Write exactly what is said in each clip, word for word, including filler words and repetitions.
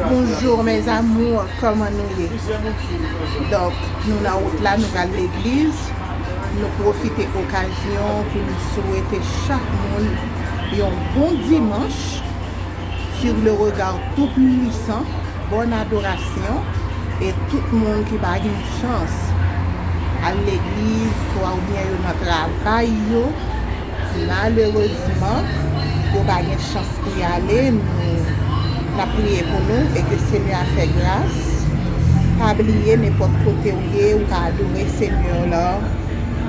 Bonjour mes amours, kòman nou ye? Donk, nou nan wout la, nou pral legliz. Nou pwofite okazyon pou nou swete chak moun yon bon dimanch sur le regard tout puissant, bonne adoration, e tout moun ki pa gen chans al legliz, swa oubyen yo nan travay yo, malerezman, yo pa gen chans pou y ale, nou, n ap priye pou nou e ke Senyè a fè gras. Pa bliye, nenpòt kote w ye, ou ka adore Senyè la.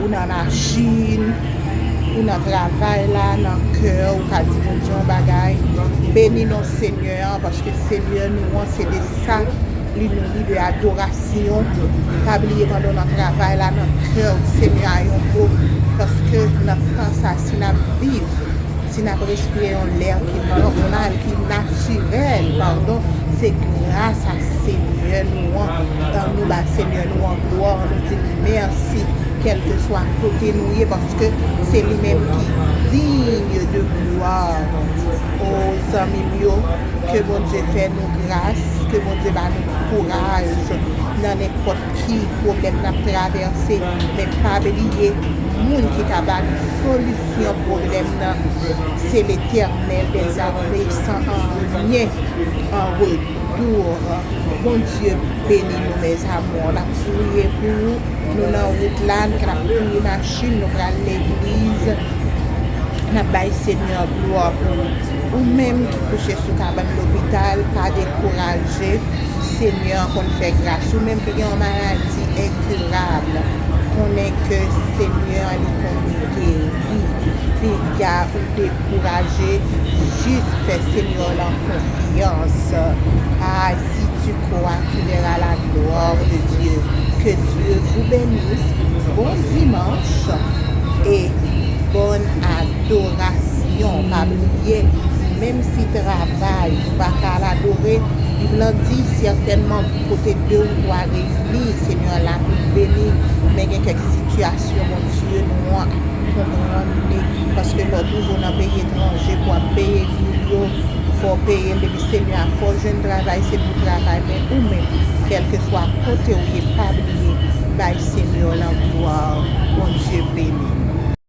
Ou nan machin, ou nan travay la, nan kè, ou ka di Bondye yon bagay. Beni non Senyè an, paske Senyè nou an, se de sa li nouri, de adorasyon. Pa bliye, pandan w nan travay la, nan kè w, di Senyè a yon mo, paske nan tan sa, si n ap viv, si n ap respire yon lè ki nòmal, ki natirèl, padon, se gras a Senyè nou an. Ann nou ba Senyè nou an glwa, ann nou di l mèsi, kèlkeswa kote nou ye, paske se li menm ki digne de glwa. O zanmi m yo, ke Bondye fè nou gras, ke Bondye ba nou kouraj nan nenpòt ki pwoblèm n ap travèse, men pa bliye, moun ki ka ba nou solisyon pwoblèm nan, se Letènèl dèzame, san anyen an retou. Bondye beni nou, mes amours. N ap priye pou ou. Nou nan wout la, nou k ap pouri machin, nou pral legliz. N ap bay Senyè glwa pou ou. Ou menm ki kouche sou kabann lopital, pa dekouraje. Senyè an konn fè gras. Ou menm ki gen yon maladi enkirab, konnen ke Senyè an li konn geri. Piga ou dekouraje, jis fè Senyè lan konfyans. Ah, si tu crois, tu verras la gloire de Dieu. Que Dieu vous bénisse. Bon dimanche et bonne adoration. Pa bliye, menm si travay ou pa ka al adore, Bib lan di, sètènman, kote de ou twa reyini, Senyè la pou beni. Men gen kèk sitiyasyon, Bondye, nou an konprann li, paske lè w twouve w nan peyi etranje pou w ap peye bil yo, fò w peye l, depi Senyè a fè w jwenn travay, se pou travay, men ou menm, kèlkeswa kote w ye, pa bliye, bay Senyè lan glwa. Bondye beni.